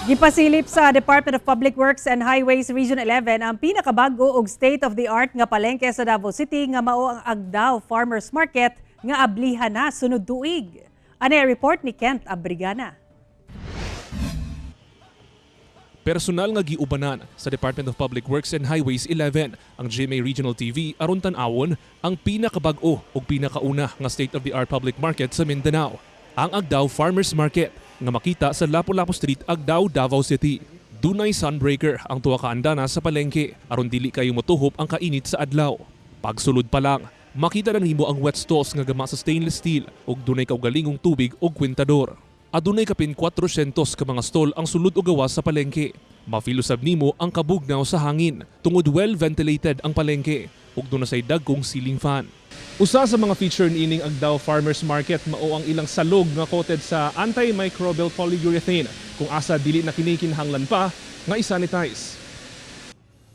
Gipasilip sa Department of Public Works and Highways Region 11 ang pinakabago og state-of-the-art nga palengke sa Davao City nga mao ang Agdao Farmers Market nga ablihan na sunod tuig. Ani ang report ni Kent Abrigana. Personal nga giubanan sa Department of Public Works and Highways 11 ang GMA Regional TV aron tan-awon ang pinakabag-o ug pinakauna nga state-of-the-art public market sa Mindanao, ang Agdao Farmers Market nga makita sa Lapu-Lapu Street, Agdao, Davao City. Dunay sunbreaker ang tuwa ka andana sa palengke aron dili kayo motuhop ang kainit sa adlaw. Pagsulod pa lang, makita na nimo ang wet stalls nga gama sa stainless steel ug dunay kaugalingong tubig ug kwintador. Adunay kapin 400 ka mga stall ang sulod o gawas sa palengke. Ma-feel usab nimo ang kabugnaw sa hangin tungod well ventilated ang palengke ug duna say dagkong ceiling fan. Usa sa mga feature niining Agdao Farmers Market mao ang ilang salog nga coated sa antimicrobial polyurethane kung asa dili na kini kinahanglan pa nga i-sanitize.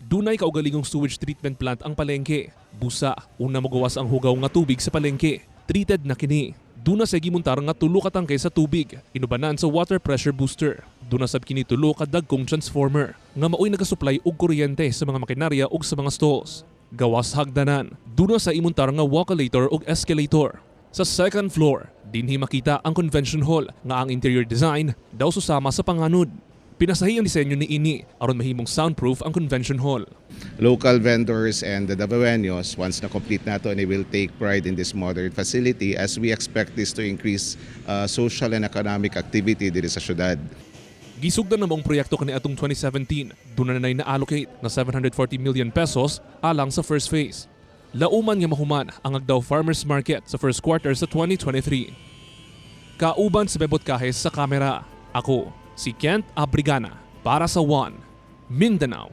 Dunay kaugalingong sewage treatment plant ang palengke. Busa, una mogawas ang hugaw nga tubig sa palengke. Treated na kini. Duna sa gimuntar nga tulo ka tangke sa tubig, inubanan sa water pressure booster. Duna sab kini tulo ka dagkong transformer nga maoy nagasupply og kuryente sa mga makinarya ug sa mga stalls. Gawas hagdanan, duna sa imuntar nga walkalator ug escalator. Sa second floor, dinhi makita ang convention hall nga ang interior design daw susama sa panganod. Pinasahi ang disenyo ni ini aron mahimong soundproof ang convention hall. Local vendors and the Davaoeños, once na complete nato, and they will take pride in this modern facility as we expect this to increase social and economic activity diri sa syudad. Gisugdan na maong proyekto kaniadtong 2017, duna na na-allocate na ₱740 million alang sa first phase. Lauman nga mahuman ang Agdao Farmers Market sa first quarter sa 2023. Kauban sa Bebot Kahes sa kamera. Ako, si Kent Abrigana para sa One Mindanao.